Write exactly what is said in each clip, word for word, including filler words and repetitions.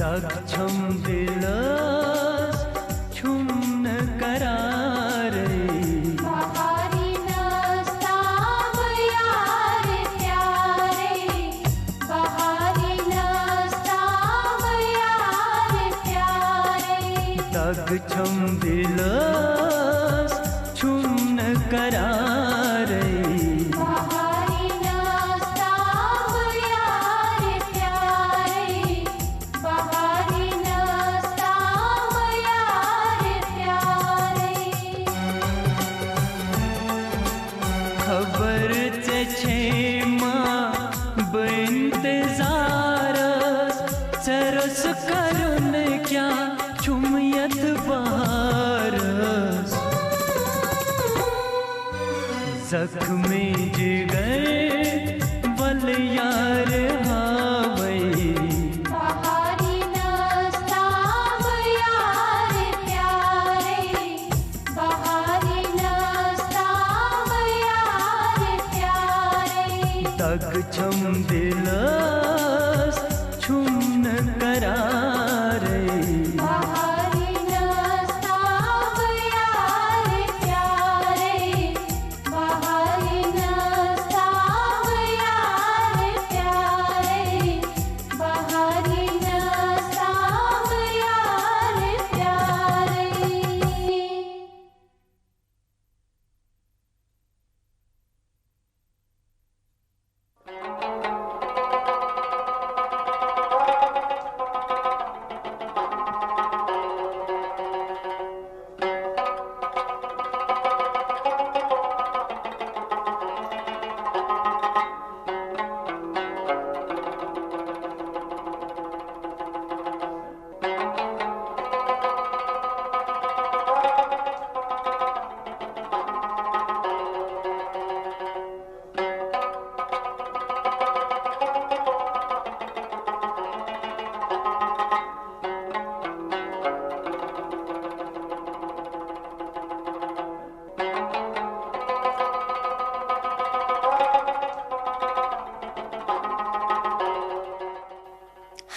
دگ چھم دلس، چھم نہ قرارے۔ بہاری نستام یار پیارے، بہاری نستام یار پیارے۔ دگ چھم دلس، چھم نہ قرارے۔ بہاری نستام یار پیارے، بہاری نستام یار پیارے۔ خبر ژےٚ چھے ما بہٕ انتظارس، ژےٚ روٚس کرُن کیٛاہ چھُم یتھ بہارس۔ زخمی جگر ول یار ہاوے۔ بہاری نستام یار پیارے، بہاری نستام یار پیارے۔ دگ چھم دلس، چھم نہ قرارے۔ بہاری نستام یار پیارے، بہاری نستام یار پیارے، بہاری نستام یار پیارے۔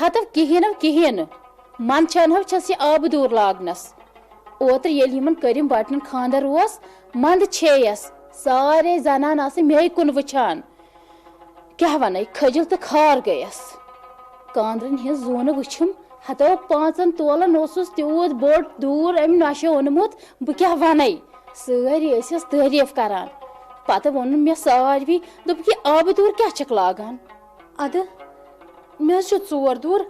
ہتو کِہیٖنۍ نہٕ، کِہیٖنۍ نہٕ۔ منٛدچھان ہو چھَس یہِ آبہٕ دوٗر لاگنَس۔ اوترٕ ییٚلہِ یِمَن کٔرِم بَٹنَن خانٛدر اوس، منٛدچھییَس۔ سارے زنان آسہٕ مے کُن وٕچھان۔ کیٛاہ وَنَے، کھٔجِل تہٕ خار گٔیَس۔ کانٛدرَن ہٕنٛز زوٗنہٕ وٕچھِم، ہتو پانٛژَن تولَن اوسُس تیوٗت بوٚڑ دوٗر أمۍ نۄشہِ اوٚنمُت، بہٕ کیٛاہ وَنَے۔ سٲری ٲسِس تعریٖف کران۔ پتہٕ ووٚنُن مےٚ ساروی، دوٚپُکھ، "یہِ آبہٕ دوٗر کیٛاہ چھَکھ لاگان؟" اَدٕ، مےٚ حظ چھِ ژور دوٗر،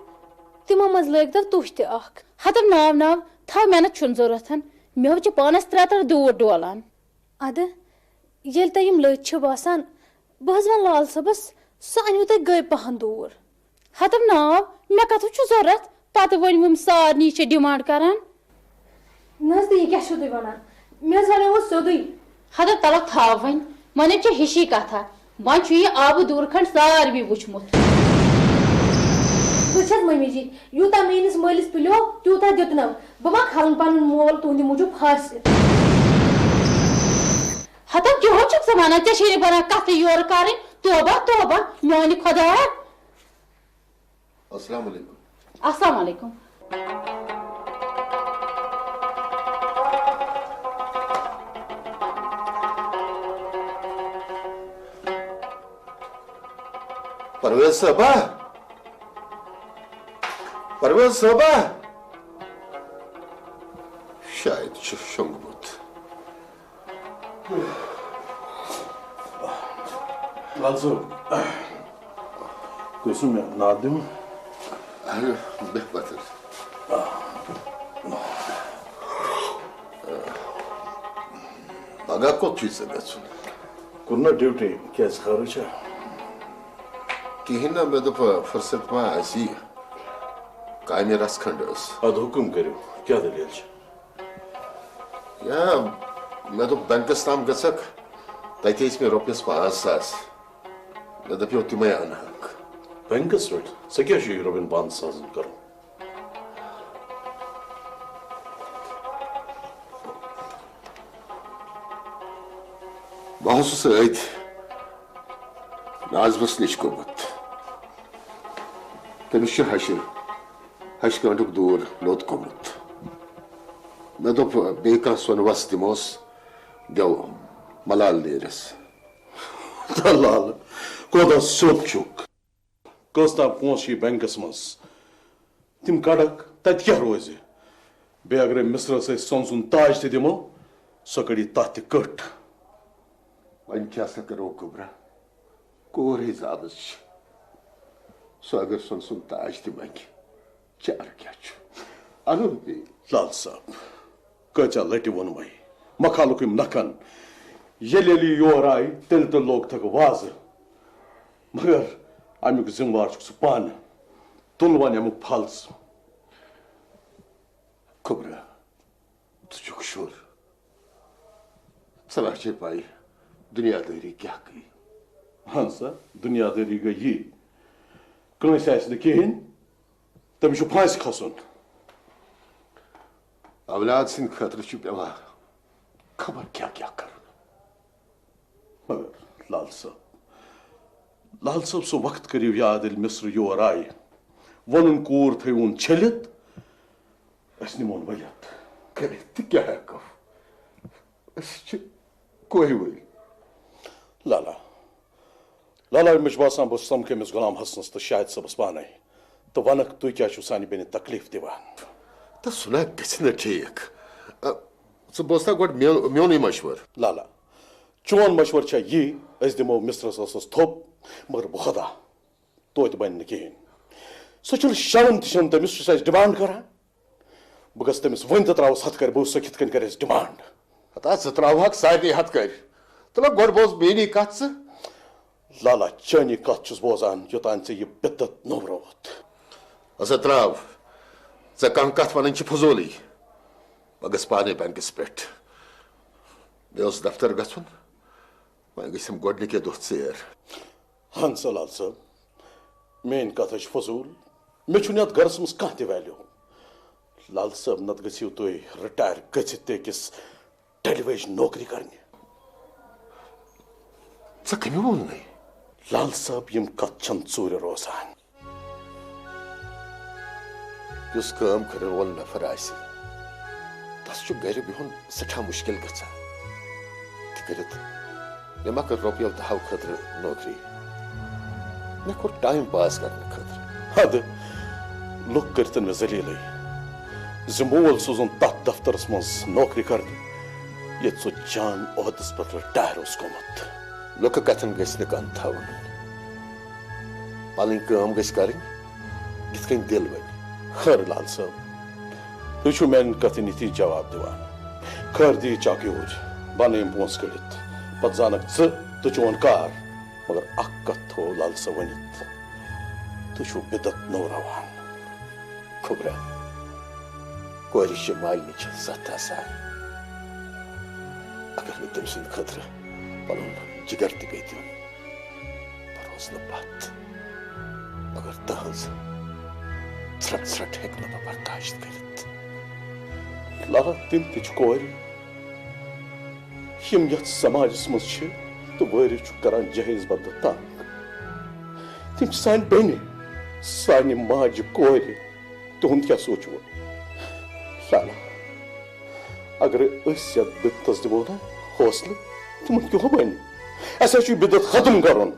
تِمو منٛز لٲگۍ تو تُہۍ تہِ اکھ۔ ہتو ناو ناو، تھاو مےٚ نہٕ چھُنہٕ ضروٗرت۔ مےٚ حظ چھِ پانَس ترٛےٚ ترٛےٚ دوٗر ڈولان۔ اَدٕ، ییٚلہِ تۄہہِ یِم لٔتۍ چھِ باسان، بہٕ حظ وَنہٕ لال صٲبَس، سُہ اَنِو تۄہہِ گٔے پَہَن دوٗر۔ ہتو ناو، مےٚ کَتھ چھُ ضروٗرت؟ پتہٕ ؤنۍ وُم سارنٕے چھِ ڈیمانڈ کران۔ نہ حظ، تہٕ یہِ کیٛاہ چھِو تُہۍ وَنان؟ مےٚ حظ وَنیووُ سیوٚدُے۔ ہتو تَلَکھ تھاو وۄنۍ، وۄنۍ چھِ ہِشی کَتھا، وۄنۍ چھُ یہِ آبہٕ دوٗر کھنٛڈ ساروی وٕچھمُت۔ بہٕ چھَس مٔمی جی، یوٗتاہ میٛٲنِس مٲلِس پِلیو، تیوٗتاہ دیُتنَم۔ بہٕ ما کھالَن پَنُن مول تُہٕنٛدِ موٗجوٗب پھاسہِ؟ ہتو کیٛاہ چھُکھ ژٕ وَنان؟ ژےٚ چھے نہٕ بَنان کَتھٕے یورٕ کَرٕنۍ۔ توبہ، توبہ، میٛانہِ خۄدایا۔ السلام علیکم۔ السلام علیکم۔ پرویز صٲبا، پرویز صٲبا، شاید چھُ شۄنٛگمُت۔ لال صٲب، تُہۍ ٲسِو مےٚ ناد دِوان؟ اہن، بیٚہہ پتھر۔ پگاہ کوٚت چھُے ژےٚ گژھُن؟ کوٚر نہ ڈیوٹی، کیٛازِ خٲرٕے چھا؟ کِہیٖنۍ نہ، مےٚ دوٚپ، فرصت ما آسی؟ کامہِ رژھ کھنٛڈ ٲس۔ اَدٕ حُکُم کٔرِو، کیٛاہ دٔلیٖل چھِ؟ یا، مےٚ دوٚپ، بینکس تام گژھکھ، تتہِ ٲسۍ مےٚ رۄپیس پانٛژھ ساس۔ مےٚ دپیو، تِمے انہکھ۔ بینکس پٮ۪ٹھ؟ ژےٚ کیٛاہ چھُے رۄپین پانٛژھ ساسن کرُن؟ بہٕ اوسُس أتھۍ ناظمس نِش گوٚمُت۔ تٔمِس چھُ ہشہِ۔ اَسہِ کانٛٹُک دوٗر لوٚت کوٚمُت۔ مےٚ دوٚپ، بیٚیہِ کانٛہہ سۄنہٕ وَس دِموس، دِیو ملال نیرِس۔ تہٕ لال، کوتاہ سیوٚد چھُکھ۔ کٔژ تام پونٛسہٕ چھِ بینکس منٛز، تِم کڑکھ، تتہِ کیٛاہ روزِ؟ بیٚیہِ اگرے مصرس أسۍ سۄنہٕ سُنٛد تاج تہِ دِمو، سۄ کڑِ تتھ تہِ کٔٹھ۔ وۄنۍ کیٛاہ سا کرو کُبرا؟ کورٕے زامٕژ چھِ۔ سۄ اگر سۄنہٕ سُنٛد تاج تہِ منٛگہِ، چارٕ کیٛاہ چھُ؟ اَنُن پیٚیہِ۔ لال صٲب، کٲژاہ لٹہِ ووٚنمَے، مہ کھالُکھ یِم نکھن۔ ییٚلہِ ییٚلہِ یہِ یور آیہِ، تیٚلہِ تیٚلہِ لوگ تھکھ وازٕ۔ مگر اَمیُک ذمہٕ وار چھُکھ ژٕ پانہٕ۔ تُل وۄنۍ اَمیُک پھل ژٕ۔ کُبرا، ژٕ چھُکھ شُر۔ ژےٚ ما چھے پَے دُنیا دٲری کیٛاہ گٔے؟ اہن سا، دُنیا دٲری گٔے یی۔ کٲنٛسہِ آسہِ نہٕ کِہیٖنۍ، تٔمِس چھُ پھانٛسہِ کھسُن۔ اولاد سٕنٛدِ خٲطرٕ چھُ پٮ۪وان خبر کیٛاہ کیٛاہ کرُن۔ مگر لال صٲب، لال صٲب، سُہ وقت کٔرِو یاد، ییٚلہِ مصر یور آیہِ۔ ووٚنُن، کوٗر تھٲیوُن چھٔلِتھ، أسۍ نِمون ؤلِتھ۔ کٔرِتھ تہِ کیٛاہ ہٮ۪کو؟ أسۍ چھِ کورِ وٲلۍ۔ لالا، لالا، مےٚ چھُ باسان، بہٕ سمکھٕ أمِس غلام حسنس تہٕ شاہد صٲبس پانے تہٕ ونکھ، تُہۍ کیٛاہ چھِو سانہِ بیٚنہِ تکلیف دِوان؟ تہٕ سُہ نہ گژھِ نہٕ ٹھیٖک۔ ژٕ بوز تہ گۄڈٕ میون، میونُے مشورٕ۔ لالا، چون مشورٕ چھا یی، أسۍ دِمو مصرس ٲسس تھوٚپ، مگر بہٕ خۄدا، توتہِ بنہِ نہٕ کِہیٖنۍ۔ سُہ چھُنہٕ شرم تہِ چھُنہٕ تٔمِس، سُہ چھُ اَسہِ ڈِمانڈ کران۔ بہٕ گژھٕ تٔمِس وۄنۍ تہِ ترٛاوَس ہتھ کَرِ، بہٕ وٕچھٕ سُہ کِتھ کٔنۍ کرِ اَسہِ ڈِمانڈ۔ ہتا، ژٕ ترٛاوہَکھ سارنٕے ہتھ کَرِ۔ تہٕ لَگ گۄڈٕ بوز میٛٲنی کَتھ ژٕ۔ لالا، چٲنی کَتھ چھُس بوزان، یوٚتام ژےٚ یہِ بدعت نوٚورووُتھ۔ ہسا ترٛاو، ژےٚ کانٛہہ کَتھ وَنٕنۍ چھِ فضوٗلٕے۔ بہٕ گژھٕ پانَے بینکَس پٮ۪ٹھ۔ مےٚ اوس دفتر گژھُن، وۄنۍ گٔژھِم گۄڈٕنِکے دۄہ ژیر۔ اہن سا لال صٲب، میٲنۍ کتھ حظ چھِ فضوٗل۔ مےٚ چھُنہٕ یتھ گرس منٛز کانٛہہ تہِ ویلیو۔ لال صٲب، نتہٕ گٔژھِو تُہۍ رِٹایر گٔژھِتھ تہِ أکِس ٹیلی ویژن نوکری کرنہِ۔ ژےٚ کٔمۍ ووٚن نَے؟ لال صٲب، یِم کتھ چھَنہٕ ژوٗرِ روزان۔ یُس کٲم کرن وول نفر آسہِ، تس چھُ گرِ بِہُن سٮ۪ٹھاہ مُشکِل گژھان۔ تہِ کٔرِتھ، مےٚ ما کٔر رۄپیو دہو خٲطرٕ نوکری؟ مےٚ کوٚر ٹایم پاس کرنہٕ خٲطرٕ۔ حد، لُکھ کٔرتن مےٚ ذلیلٕے۔ زِ مول سوزُن تتھ دفترس منٛز نوکری کرنہِ، ییٚتہِ سُہ جان عہدس پٮ۪ٹھ رِٹایر اوس گوٚمُت۔ لُکہٕ کتھن گژھِ نہٕ کن تھاوُن۔ پنٕنۍ کٲم گژھِ کرٕنۍ، یِتھ کٔنۍ دِل ونہِ۔ خٲر لال صٲب، تُہۍ چھِو میانٮ۪ن کتھن یِتھی جواب دِوان۔ خٲر دِیِو چاکھ یوٗرۍ، بہٕ انہٕ یِم پونٛسہٕ کٔڑِتھ۔ پتہٕ زانکھ ژٕ تہٕ چون کار۔ مگر اکھ کتھ تھوو لال صٲب ؤنِتھ، تُہۍ چھِو بدعت نوٚوراوان۔ کھوبرا، کورِ چھِ مالنہِ چھِ ستھ آسان۔ اگر نہٕ تٔمۍ سٕنٛدِ خٲطرٕ پنُن جگر تہِ پیٚیہِ دیُن، بہٕ روزٕ نہٕ پتھ۔ مگر تہنٛز ژھرٹ ژھرٹ ہیٚکہٕ نہٕ بہٕ برداشت کٔرِتھ۔ لالا، تِم تہِ چھِ کورِ، یِم یتھ سماجس منٛز چھِ تہٕ وٲرِو چھُ کران جہیز بدلہٕ تنگ۔ تِم چھِ سانہِ بیٚنہِ، سانہِ ماجہِ کورِ۔ تُہُنٛد کیٛاہ سونٛچوٕ؟ لالا، اگر أسۍ یتھ بدعتس دِمو نا حوصلہٕ، تِمن کیٛاہ بنہِ؟ اسہِ حظ چھُ یہِ بدعت ختم کرُن۔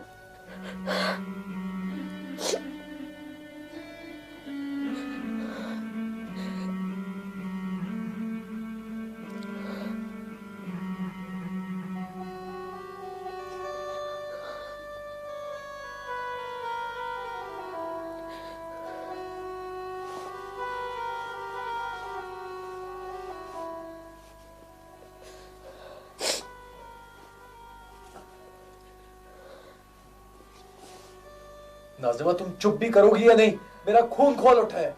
ناظمہ، تم چپ بھی کرو گی یا نہیں؟ میرا خون کھول اٹھا ہے۔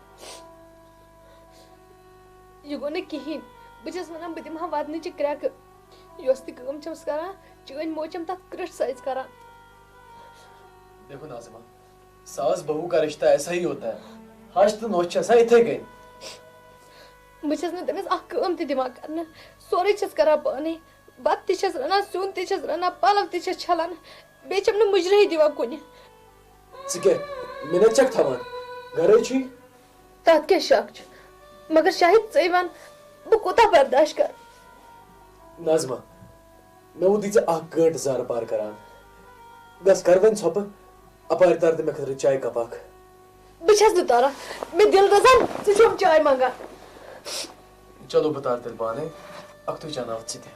یہِ گوٚو نہٕ کِہیٖنۍ۔ بہٕ چھَس وَنان، بہٕ دِمہٕ ہا وَدنٕچہِ کرٛٮ۪کہٕ۔ یۄس تہِ کٲم چھَس کران، چٲنۍ موج چھَم تَتھ criticize کران۔ دیکھو ناظمہ، ساس بہو کا رشتہ ایسا ہی ہوتا ہے۔ ہش تہٕ نۄش چھِ آسان یِتھَے کٔنۍ۔ بہٕ چھَس نہٕ تٔمِس اَکھ کٲم تہِ دِوان کرنہٕ۔ سورُے چھَس کران پانَے۔ بَتہٕ تہِ چھَس رَنان، سیُن تہِ چھَس رَنان، پَلَو تہِ چھَس چھَلان۔ بیٚیہِ چھَم نہٕ مُجرٲہی دِوان کُنہِ۔ ژٕ کیٛاہ مِنت چھَکھ تھاوان؟ گَرَے چھُے۔ تتھ کیٛاہ شک چھُ؟ مگر شاہد، ژٕے ون، بہٕ کوٗتاہ برداش کرٕ؟ نظمہ، مےٚ ووٚن، دِژٕ اکھ گٲنٹہٕ زارٕ پار کران۔ گژھ، کر وۄنۍ ژھۄپہٕ، اپارِ تار تہٕ مےٚ خٲطرٕ چایہِ کپ اکھ۔ بہٕ چھَس نہٕ تاران، مےٚ دِل دَزان، ژٕ چھُم چاے منٛگان۔ چلو، بہٕ تارٕ تیٚلہِ پانے، اکھتُے چاناوتھ ژٕ تہِ۔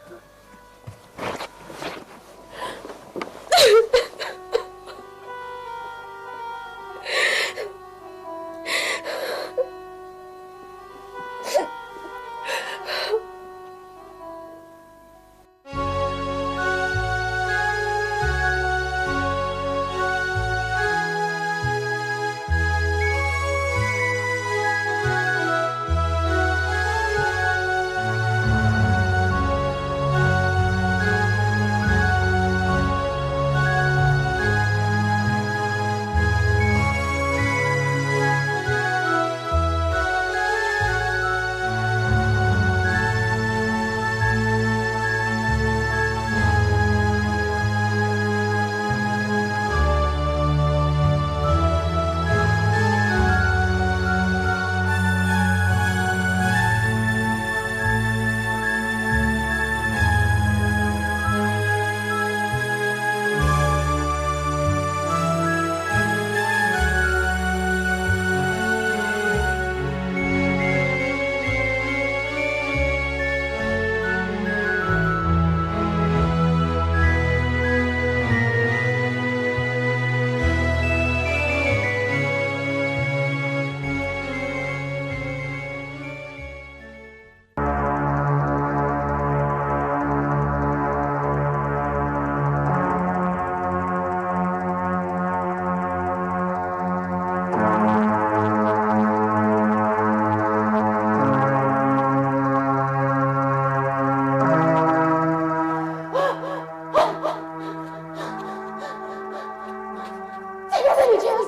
ژٕ کیٛاہ دٔلیٖل چھےٚ؟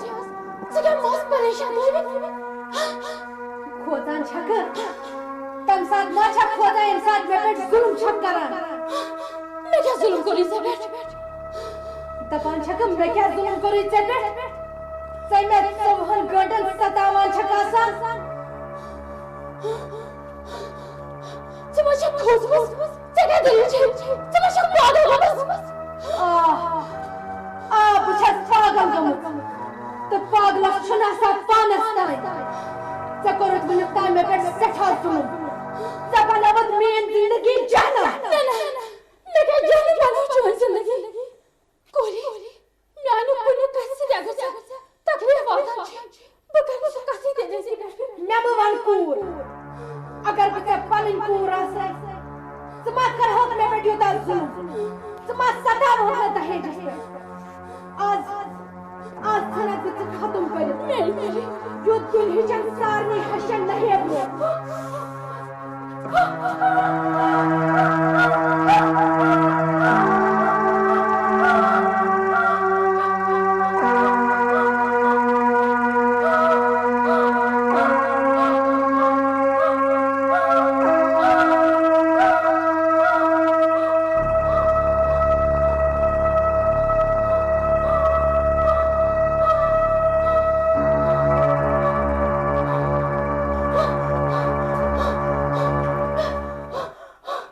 ژٕ کیٛاہ مس پریشان تھٲوِتھ؟ کھوژان چھکھٕ؟ تمہِ ساتہٕ ما چھکھ کھوژان، ییٚمہِ ساتہٕ مےٚ پٮ۪ٹھ ظُلُم چھکھ کران؟ مےٚ کیٛاہ ظُلُم کوٚرُے ژےٚ پٮ۪ٹھ؟ دپان چھکھٕ، مےٚ کیٛاہ ظُلُم کوٚرُے ژےٚ پٮ۪ٹھ؟ ژےٚ مےٚ ژوٚوُہن گٲنٛٹن ستاوان چھکھ آسان۔ ژٕ ما چھکھ کھوژمٕژ؟ ژےٚ کیٛاہ دٔلیٖل چھے؟ ژٕ ما چھکھ پاگل گٔمٕژ؟ آ، آ، بہٕ چھَس پاگل گٔمٕژ۔ تہٕ پاگلَس چھُنہٕ آسان پانَس تام۔ ژےٚ کوٚرُتھ وُنیُک تام مےٚ پٮ۪ٹھ سٮ۪ٹھاہ ظُلُم۔ ژےٚ بنٲوٕتھ میٛٲنۍ زِندگی جہنم۔ نہ، نہ، مےٚ کیٛاہ جہنم بنٲو چٲنۍ زِندگی؟ کوری، میانہِ کُنہِ کتھِ سۭتۍ اگر ژےٚ تکلیف واتان چھُ، بہٕ کرٕ نہٕ سُہ کتھٕے تیٚلہِ أزکہِ پٮ۪ٹھٕ۔ مےٚ مہٕ وَن کوٗر، اگر بہٕ ژےٚ پنٕنۍ کوٗر آسہٕ ہے، ژٕ ما کرہَکھ مےٚ پٮ۪ٹھ یوٗتاہ ظُلُم؟ ژٕ ما ستاوہَکھ مےٚ دہیجس پٮ۪ٹھ؟ آز، آز ژھٕنَکھ بہٕ ژٕ ختم کٔرِتھ۔ یُتھ دُنہِچٮ۪ن سارنٕے ہشن نہیب روزٕ۔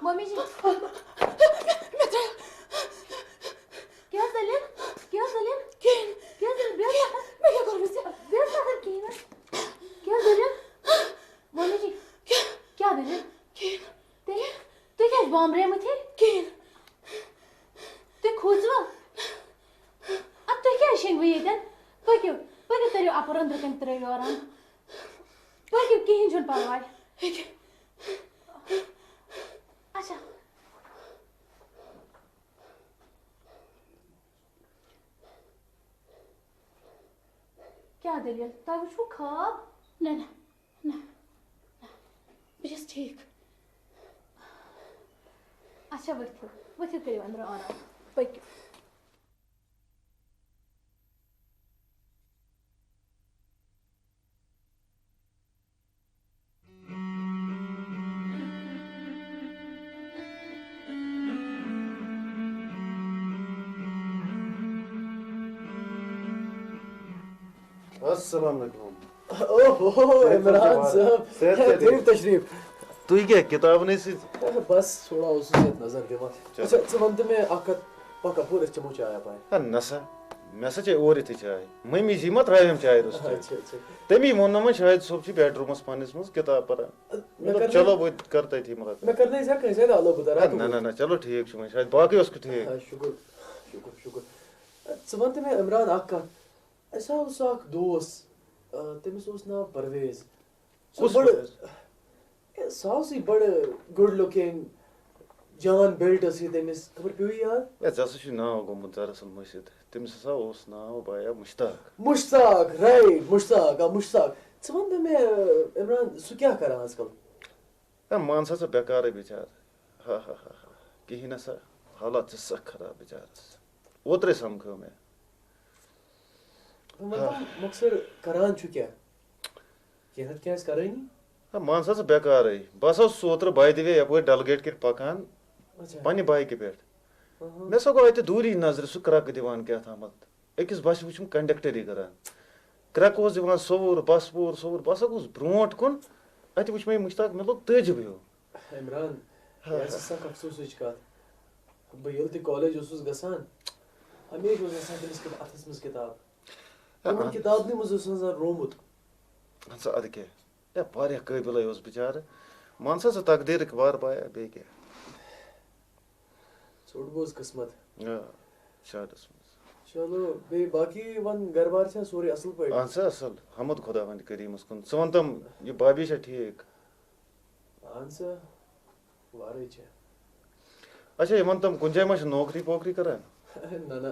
ممی جی۔ مےٚ ترٛایو۔ کیٛاہ دٔلیٖل؟ کیٛاہ دٔلیٖل؟ کِہیٖنۍ۔ کیٛاہ دٔلیٖل؟ بیٚہہ نہ۔ مےٚ کیٛاہ کوٚرمُت ژےٚ؟ بیٚہہ نہ کِہیٖنۍ نہٕ۔ کیٛاہ دٔلیٖل؟ ممی جی۔ کیٛاہ؟ کیٛاہ دٔلیٖل؟ کِہیٖنۍ۔ تیٚلہِ؟ تُہۍ کیٛازِ بامبریمٕتۍ ہی؟ کِہیٖنۍ۔ تُہۍ کھوٗژوا؟ اَدٕ تُہۍ کیٛازِ شیٚنگوٕ ییٚتٮ۪ن؟ پٔکِو، پٔکِو، تٔرِو اَپُر أنٛدرٕ کَنہِ ترٛٲیِو آرام۔ پٔکِو، کِہیٖنۍ چھُنہٕ پَرواے۔ اچھا۔ کیٛاہ دٔلیٖل؟ تۄہہِ وٕچھوٕ خواب؟ نہ، نہ، نہ، نہ۔ بہٕ چھَس ٹھیٖک۔ اچھا، ؤتھِو، ؤتھِو، کٔرِو أنٛدرٕ آرام۔ پٔکِو۔ السلام علیکم۔ اوہو، صحت چھا عمران ٹھیٖک؟ صٲب۔ صحت چھا ہے، ٹھیٖک؟ دِیِو تشریٖف۔ تُہۍ کیٛاہ کِتاب نٔے سٕے؟ بس تھوڑا اوسُس یَتھ نظر دِوان۔ چلو۔ اچھا، ژٕ وَن تہٕ مےٚ اَکھ کَتھ، پَکا پوٗرٕ أسۍ چٮ۪مو چاے اَپارِ۔ ہے نہ سا، مےٚ سا چے اوٗرۍ یِتھٕے چاے۔ مٔمی جی ما ترٛٲوِم چاے روٚستُے؟ اچھا، اچھا۔ تٔمی ووٚن نہ وۄنۍ شاہد صٲب چھُ بیڈروٗمَس پنٛنِس منٛز کِتاب پَران۔ مےٚ مےٚ دوٚپ کَر چلو نہٕ، بہٕ تہِ کَرٕ تٔتھی مُلاقات۔ مےٚ کَر نَے ژےٚ کٲنٛسہِ سۭتۍ اَلو بہٕ تَرٕ ہے اَتھ نہ نہ اوٗرۍ۔ نہ، چلو ٹھیٖک چھُ وۄنۍ شاید، باقٕے اوس کیُتھ ٹھیٖک؟ آ، شُکُر، شُکُر، شُکُر۔ ژٕ وَن تہٕ مےٚ عمران اَکھ کَتھ۔ اَسہِ ہا اوس اَکھ دوس، آ، تٔمِس اوس ناو پرویز۔ سُہ کُس بڑٕ، پرویز؟ ہے، سُہ اوسُے بڑٕ good looking، جان built ٲس یہِ تٔمِس، خبر پیوٚوُے یاد؟ ہے ژےٚ ہسا چھُے ناو گوٚمُت دراصل مٔشِتھ۔ تٔمِس ہسا اوس ناو بایا مشتاق۔ مشتاق، right، مشتاق، آ، مشتاق۔ ژٕ وَن تہٕ مےٚ، عمران، سُہ کیٛاہ کران آز کل؟ ہے مان سا ژٕ بیکارٕے بِچارٕ۔ ہا ہا ہا ہا۔ کِہیٖنۍ نہ سا، حالات چھِ سخ خراب بِچارَس۔ اوترَے سَمکھٲو مےٚ۔ وَن تہٕ مۄخصر کران چھُ کیٛاہ؟ کینٛہہ نَتہٕ کینٛہہ آسہِ کرٲنی۔ ہا مان سا ژٕ بیکارٕے۔ بہٕ ہسا اوسُس اوترٕ by the way یَپٲرۍ ڈل گیٹ کِنۍ پَکان، اچھا۔ پننہِ بایکہِ پٮ۪ٹھ۔ اہاں۔ مےٚ سا گوٚو اَتہِ دوٗری نظرِ سُہ کرٛکھ دِوان کیٛاہ تامَتھ۔ أکِس بَسہِ وٕچھُم کنڈکٹری کران۔ کرٛکھ اوس دِوان سوٚوُر، بَس پوٗر سوٚوُر۔ بہٕ ہسا گوٚوُس برونٛٹھ کُن، اَتہِ وٕچھ مےٚ یہِ مُشتاق، مےٚ لوٚگ تعجب ہیوٗ۔ عمران، ہا۔ یہِ ہسا سخ افسوسٕچ کتھ۔ بہٕ ییٚلہِ تہِ کالج اوسُس گژھان، ہمیشہِ اوس آسان تٔمِس کِت-، اتھس منٛز کِتاب۔ ہا۔ تِمن کِتابنٕے منٛز اوس آسان رومُت۔ اہن سا، اَدٕ کیٛاہ؟ ہے، واریاہ قٲبِلٕے اوس بِچارٕ۔ مان سا ژٕ تقدیٖرٕکۍ وار بایا، بیٚیہِ کیٛاہ؟ ژوٚٹ گوٚوس قٕسمت۔ آ، شاٹس منٛز۔ چلو، بیٚیہِ باقٕے وَن، گرٕ بار چھا سورُے اَصٕل پٲٹھۍ؟ اہن سا، اَصٕل۔ حمد خۄداوندِ کریٖمس کُن۔ ژٕ وَن تم، یہِ بابی چھا ٹھیٖک؟ اہن سا، وارٕے چھےٚ۔ اچھا، یہِ وَن تم، کُنہِ جایہِ ما چھِ نوکری پوکری کران؟ نہ نہ،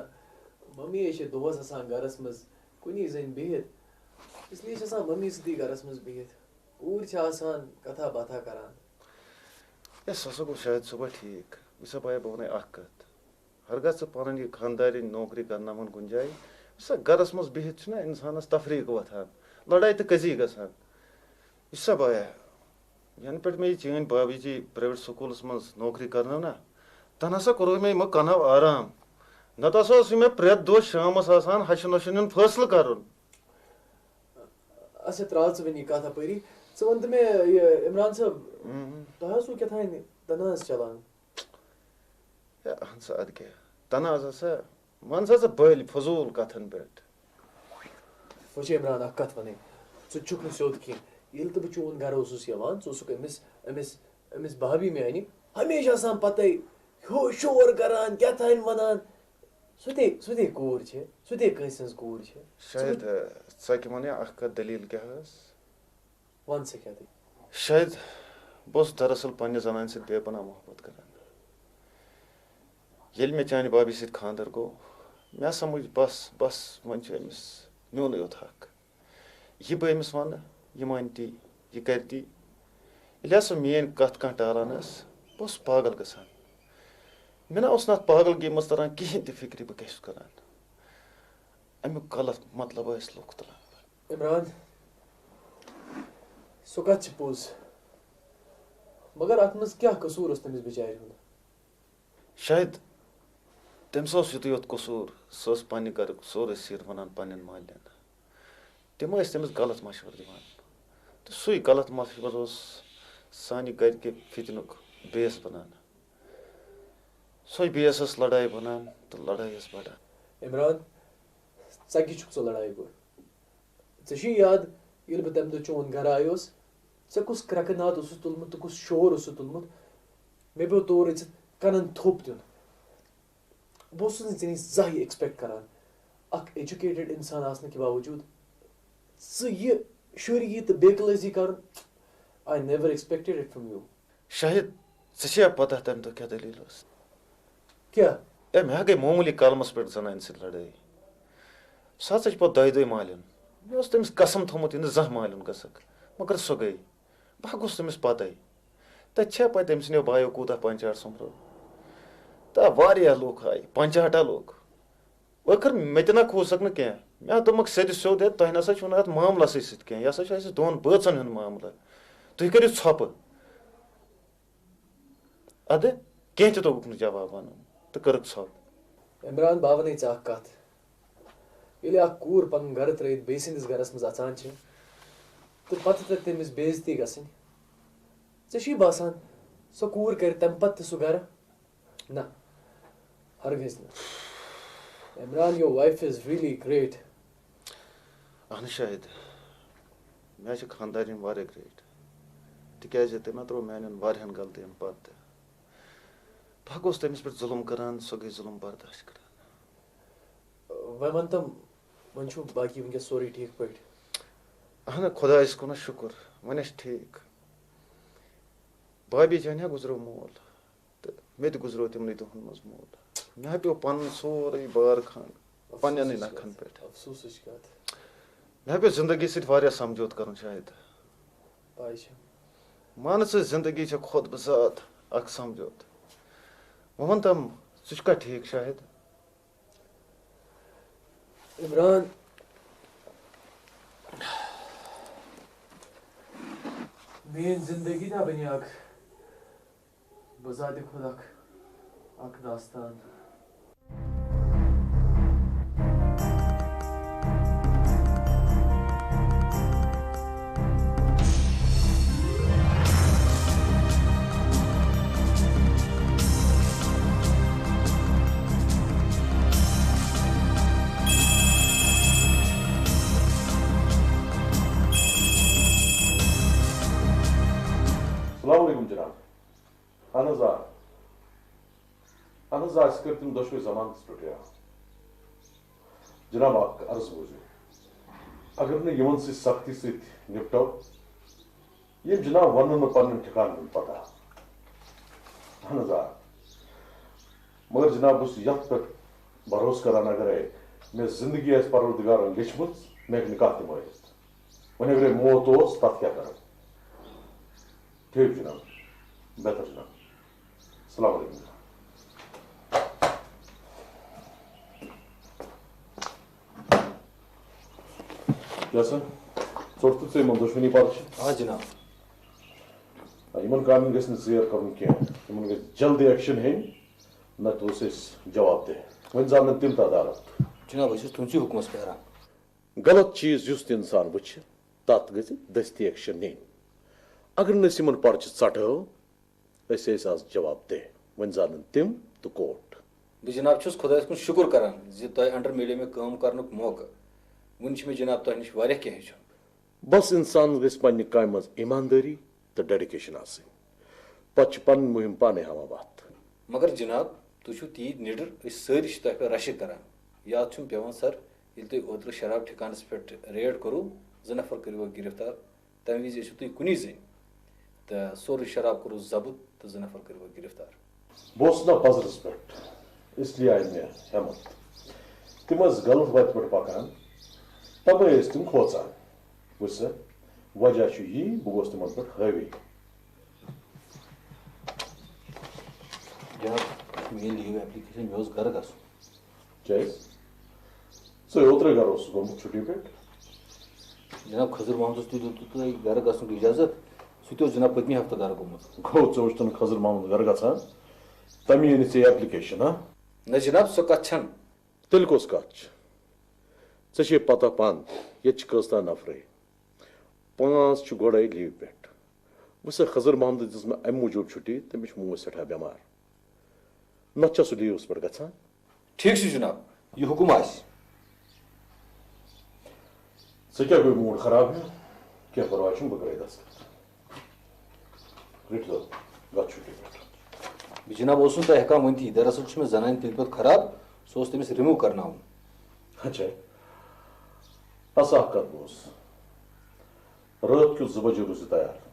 ممی ہے چھِ دۄہس آسان گرس منٛز کُنی زٔنۍ بِہِتھ، اس لیے چھِ آسان ممی سۭتی گرس منٛز بِہِتھ۔ اوٗرۍ چھِ آسان کتھا باتھا کران۔ ہے، سُہ ہسا گوٚو شاید صُبح ٹھیٖک۔ وٕچھ سا بایا، بہٕ وَنَے اَکھ کَتھ۔ ہرگاہ ژٕ پَنٕنۍ یہِ خانٛدارِنۍ نوکری کرناوَن کُنہِ جایہِ، وٕچھ سا، گرس منٛز بِہِتھ چھُنہ اِنسانَس تفریٖق وۄتھان، لڑایہِ تہٕ کٔزی گژھان۔ وٕچھ سا بایا، ینہٕ پٮ۪ٹھ مےٚ یہِ چٲنۍ بابی جی پرٛایویٹ سکوٗلس منٛز نوکری کرنٲو نا، تَنہٕ ہسا کوٚرُے مےٚ یِمو کَنو آرام۔ نتہٕ ہسا اوسُے مےٚ پرٛٮ۪تھ دۄہ شامس آسان ہَشہِ نۄشہِ ہُنٛد فٲصلہٕ کرُن۔ اچھا، ترٛاو ژٕ وۄنۍ یہِ کتھ اپٲری۔ ژٕ وَن تہٕ مےٚ، یہِ عمران صٲب، اۭں۔ تۄہہِ اوسوٕ کیٛاہ تام تنازٕ چلان؟ ہے، اہن سا، اَدٕ کیٛاہ؟ تنازٕ ہسا، مان سا ژٕ بٔلۍ فضوٗل کتھن پٮ۪ٹھ۔ وٕچھ عمران، اکھ کتھ وَنٕے، ژٕ تہِ چھُکھ نہٕ سیوٚد کینٛہہ۔ ییٚلہِ تہٕ بہٕ چون گرٕ اوسُس یِوان، ژٕ اوسُکھ أمِس، أمِس، أمِس بھابھی میانہِ ہمیشہِ آسان پتے ہیو-، شور کران، کیٛاہ تام وَنان۔ سُہ تے، سُہ تے کوٗر چھےٚ، سُہ تے کٲنٛسہِ ہٕنٛز کوٗر چھےٚ۔ ژٕ شاید وٕچھ، ژٕ ہیٚکہِ وَنہٕ اکھ کتھ، دٔلیٖل کیٛاہ ٲس؟ وَن ژٕ کیٛاہ دٔلیٖل؟ شاید بہٕ اوسُس دراصل پننہِ زنانہِ سۭتۍ بے پناہ محبت کران۔ ییٚلہِ مےٚ چانہِ بابی سۭتۍ خانٛدر گوٚو، مےٚ سمجھ بس، بس وۄنۍ چھُ أمِس میونُے یوت حق۔ یہِ بہٕ أمِس ونہٕ، یہِ مانہِ تی، یہِ کرِ تی۔ ییٚلہِ ہسا میٲنۍ کتھ کانٛہہ ٹالان ٲس، بہٕ اوسُس پاگل گژھان۔ مےٚ نہ اوس نہٕ اتھ پاگلگی منٛز تران کِہینۍ تہِ فکرِ بہٕ کیٛاہ چھُس کران۔ امیُک غلط مطلب ٲسۍ لُکھ تُلان۔ عمران، سُہ کَتھ چھِ پوٚز؟ مگر اَتھ منٛز کیٛاہ قصوٗر اوس تٔمِس بِچارِ ہُنٛد؟ شاید تٔمِس اوس یُتُے یوت قصوٗر، سُہ ٲس پننہِ گرُک سورُے سِر وَنان پننٮ۪ن مالٮ۪ن۔ تِم ٲسۍ تٔمِس غلط مشورٕ دِوان، تہٕ سُے غلط مشورٕ اوس سانہِ گرِکہِ فِتنُک بیس بَنان۔ سۄے بیس ٲس لڑایہِ بَنان تہٕ لڑٲے ٲس بَڑان۔ عمران، ژَکہِ چھُکھ ژٕ لڑایہِ گوٚر۔ ژےٚ چھُے یاد، ییٚلہِ بہٕ تَمہِ دۄہ چون گرٕ آیوس، ژےٚ کُس کرٛٮ۪کہٕ ناد اوسُتھ تُلمُت تہٕ کُس شور اوسُتھ تُلمُت؟ مےٚ پیوٚو تورٕ أژِتھ کَنَن تھوٚپ دیُن۔ بہٕ اوسُس نہٕ ژےٚ نِش زانٛہہ یہِ expect کران، اکھ educated اِنسان آسنہٕ کہِ باوجوٗد ژٕ یہِ شُرۍ یہِ تہٕ بے کلٲزی کرُن، I never expected it from you۔ Shahid, ژےٚ چھےٚ پتہ تَمہِ دۄہ کیٛاہ دٔلیٖل ٲس؟ کیٛاہ؟ ہے، مےٚ ہا گٔے معموٗلی کلمس پٮ۪ٹھ زنانہِ سۭتۍ لڑٲے۔ سۄ ہسا چھِ پتہٕ دۄیہِ دۄہہِ مالِن۔ مےٚ اوس تٔمِس قسم تھوٚمُت، یہِ نہٕ زانٛہہ مالِن گژھکھ، مگر سۄ گٔے۔ بہٕ ہا گوٚژھ تٔمِس پَتَے۔ تَتہِ چھا پَتہٕ تٔمۍ سٕنٛدیو بایو کوٗتاہ پنچاٹ سوٚمبرو؟ تہٕ واریاہ لُکھ آیہِ، پنچاٹا لُکھ۔ ٲخٕر مےٚ تہِ نہ کھوٗژکھ نہٕ کینٛہہ۔ مےٚ ہا دوٚپمَکھ سیٚدِ سیوٚد، ہے، تۄہہِ نہ سا چھُو نہٕ اَتھ معاملَسٕے سۭتۍ کینٛہہ، یہِ ہسا چھُ اَسہِ دۄن بٲژَن ہُنٛد معاملہٕ۔ تُہۍ کٔرِو ژھۄپہٕ۔ اَدٕ کینٛہہ تہِ توٚگُکھ نہٕ جواب وَنُن تہٕ کٔرٕکھ ژھۄپہٕ۔ عمران، بہٕ وَنَے ژےٚ اَکھ کَتھ۔ ییٚلہِ اَکھ کوٗر پَنُن گَرٕ ترٛٲوِتھ بیٚیہِ سٕنٛدِس گَرَس منٛز اَژان چھِ، تہٕ پتہٕ تہِ تٔمِس بے عزتی گژھٕنۍ۔ ژےٚ چھُے باسان، سۄ کوٗر کرِ تَمہِ پتہٕ تہِ سُہ گرٕ؟ نہ، ہرگز نہٕ۔ Imran, your wife is really great. اہن شاہد، مےٚ چھِ خاندارِنۍ واریاہ گریٹ، تِکیازِ تٔمۍ ترٛوو میانٮ۪ن واریاہن غلطین پتہٕ تہِ۔ بہٕ ہا گوس تٔمِس پٮ۪ٹھ ظُلُم کران، سۄ گٔے ظُلُم برداشت کران۔ وۄنۍ وَن تہٕ، وۄنۍ چھُو باقی وٕنکیٚس سورُے ٹھیٖک پٲٹھۍ؟ اہن خۄدایَس کُن شُکُر، وۄنۍ ٲسۍ ٹھیٖک۔ بابی جانہِ ہا گُزریو مول، تہٕ مےٚ تہِ گُزریو تِمنٕے دۄہَن منٛز مول۔ مےٚ ہا پیوٚو پَنُن سورُے بار کھنٛڈ پنٛنٮ۪نٕے نَکھَن پٮ۪ٹھ۔ افسوسٕچ کَتھ۔ مےٚ ہا پیوٚو زِندگی سۭتۍ واریاہ سَمجھوتہٕ کَرُن شاید۔ پَے چھِ۔ مان ژٕ، زِندگی چھےٚ خۄد بذات اَکھ سَمجھوتہٕ۔ وۄنۍ وَن تَم، ژٕ چھُکھا ٹھیٖک شاہد؟ عمران، میٲنۍ زندگی تہِ بنے اکھ بذات خود اکھ، اکھ داستان۔ السلام علیکم جناب۔ اہن حظ آ۔ اہن حظ آ، أسۍ کٔرۍ تِم دۄشوے ضمانتس پٮ۪ٹھ رہا۔ جناب، اکھ عرض بوٗزِو، اگر نہٕ یِمن سۭتۍ سختی سۭتۍ نپٹو، یِم جناب ونن نہٕ پننٮ۪ن ٹھکانن ہُنٛد پتہ۔ اہن حظ آ۔ مگر جناب، بہٕ چھُس یتھ پٮ۪ٹھ بھروسہٕ کران، اگرے مےٚ زندگی آسہِ پروردگارن لیچھمٕژ، مےٚ ہیٚکہِ نہٕ کانٛہہ تہِ مٲرِتھ۔ وۄنۍ اگرے موت اوس، تتھ کیٛاہ کرو؟ ٹھیک جناب، بہتر جناب۔ السلام علیکم جناب۔ کیٛاہ سا؟ ژوٚٹ تہٕ ژےٚ یِمن دۄشوٕنی پرچہِ؟ آ جناب۔ آ، یِمن کامٮ۪ن گژھِ نہٕ ژیر کرُن کینٛہہ، یِمن گژھِ جلدی ایکشن ہیٚنۍ، نتہٕ اوس أسۍ جواب دہ۔ وۄنۍ زانن تِم تہٕ عدالت۔ جناب، أسۍ ٲسۍ تُہنٛدسٕے حُکمس پھیران۔ غلط چیز یُس تہِ انسان وٕچھِ، تتھ گژھِ دستی ایکشن نِنۍ۔ اگر نہٕ أسۍ یِمن پرچہِ ژٹہو، أسۍ ٲسۍ آز جواب دہ۔ وۄنۍ زانن تِم تہٕ کورٹ۔ بہٕ جناب چھُس خۄدایس کُن شُکر کران زِ تۄہہِ under میلیو مےٚ کٲم کرنُک موقعہٕ۔ وُنہِ چھُ مےٚ جناب تۄہہِ نِش واریاہ کینٛہہ ہیٚچھُن۔ بس انسانس گژھِ پننہِ کامہِ منٛز ایماندٲری تہٕ ڈیڈیکیشن آسٕنۍ۔ پتہٕ چھِ پنٕنۍ مُہِم پانے ہاوان وتھ۔ مگر جناب، تُہۍ چھِو تیٖتۍ نِڈر، أسۍ سٲری چھِ تۄہہِ پٮ۪ٹھ رشک کران۔ یاد چھُم پٮ۪وان سر، ییٚلہِ تُہۍ اوترٕ شراب ٹھکانس پٮ۪ٹھ ریڈ کوٚروٕ، زٕ نفر کٔرِوکھ گرفتار۔ تمہِ وِزِ ٲسِو تُہۍ کُنی زٔنۍ تہٕ سورُے شراب کوٚروٕ ضبط تہٕ زٕ نفر کٔرِوکھ گرفتار۔ بہٕ اوسُس نا پزرس پٮ۪ٹھ، اس لیے آیہِ مےٚ ہٮ۪متھ۔ تِم ٲسۍ غلط وتہِ پٮ۪ٹھ پکان، تمے ٲسۍ تِم کھوژان۔ وٕچھ سا، وجہ چھُ یی، بہٕ گوس تِمن پٮ۪ٹھ حٲوی۔ جناب، میٲنۍ لیو ایپلیکیشن، مےٚ اوس گرٕ گژھُن۔ کیٛازِ؟ ژٕ اوترَے گرٕ اوسُکھ گوٚمُت چھُٹی پٮ۪ٹھ۔ جناب، خضر محمدس تہِ دیُت تۄہہِ گرٕ گژھنُک اجازت، سُہ تہِ اوس جناب پٔتمہِ ہفتہٕ گرٕ گوٚمُت۔ گوٚو، ژٕ اوسُتھ نہٕ خضر محمد گرٕ گژھان، تَمی أنِتھ ژےٚ یہِ ایپلیکیشن، ہا؟ نہ جناب، سۄ کتھ چھنہٕ۔ تیٚلہِ کۄس کتھ چھِ؟ ژےٚ چھے پتہ پانہٕ تہِ، ییٚتہِ چھِ کٔژتام نفرٕے۔ پانٛژھ چھِ گۄڈَے لیوِ پٮ۪ٹھ۔ وۄنۍ سا خضر محمدَس دِژ مےٚ اَمہِ موٗجوٗب چھُٹی، تٔمِس چھِ موج سٮ۪ٹھاہ بٮ۪مار۔ نَتہٕ چھا سُہ لیٖوَس پٮ۪ٹھ گژھان؟ ٹھیٖک چھُ جناب، یہِ حُکُم آسہِ۔ ژےٚ کیٛاہ گوٚے موٗڈ خراب ہیوٗ؟ کینٛہہ پرواے چھُنہٕ، بہٕ کَرَے دستخط۔ رٔٹِو، گژھ چھُٹی پٮ۪ٹھ۔ بہٕ جناب اوسُس نہٕ تۄہہِ ہٮ۪کان ؤنتھٕے، دراصل چھُ مےٚ زنانہِ تِلہٕ پٮ۪تھ خراب، سُہ اوس تٔمِس رِموٗ کرناوُن۔ اچھا، بس اکھ کتھ بوز، رٲتھ کیُتھ زٕ بجے روٗزِ تیار،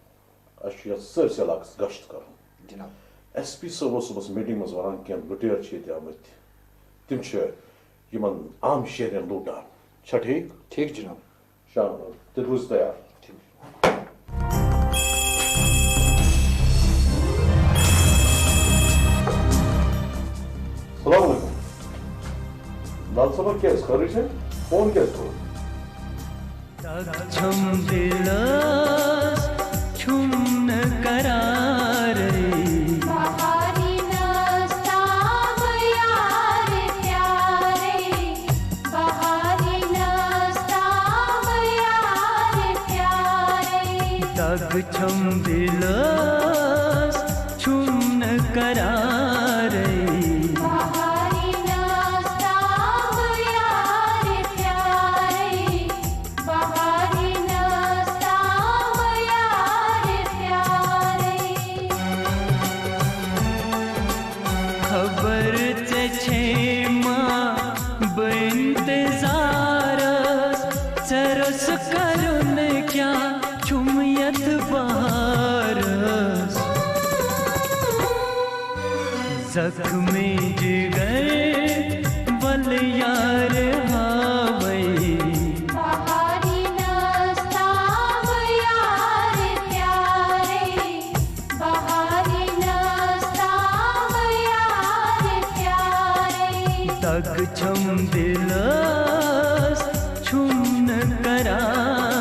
اسہِ چھُ یتھ سٲرسٕے علاقس گشت کرُن۔ جناب۔ ایس پی صٲب اوس صُبحس میٹنگ منٛز ونان، کینٛہہ لُٹیرٕ چھِ ییٚتہِ آمٕتۍ، تِم چھِ یِمن عام شہرین لوٗٹان۔ چھا ٹھیٖک؟ ٹھیٖک جناب۔ شام، تیٚلہِ روٗزِو تیار۔ ٹھیٖک۔ السلام علیکم۔ لال صٲبہ، کیٛازِ خٲرٕے چھا؟ فون کیٛازِ کوٚر؟ تَتھ چھَم دِلَس چھُم نہٕ قرارٕے۔ بہاری ناز تام یار پیارے، بہاری ناز تام یار پیارے۔ دگ چھم دلس چھم نہ قرارے۔ خبر ژےٚ چھے ما بہٕ انتظارس، ژےٚ رس کرُن کیٛاہ چھُم یتھ بہارس؟ زخمی جگر ول یار ہاوے۔ دگ چھم دلس چھم نہ کران۔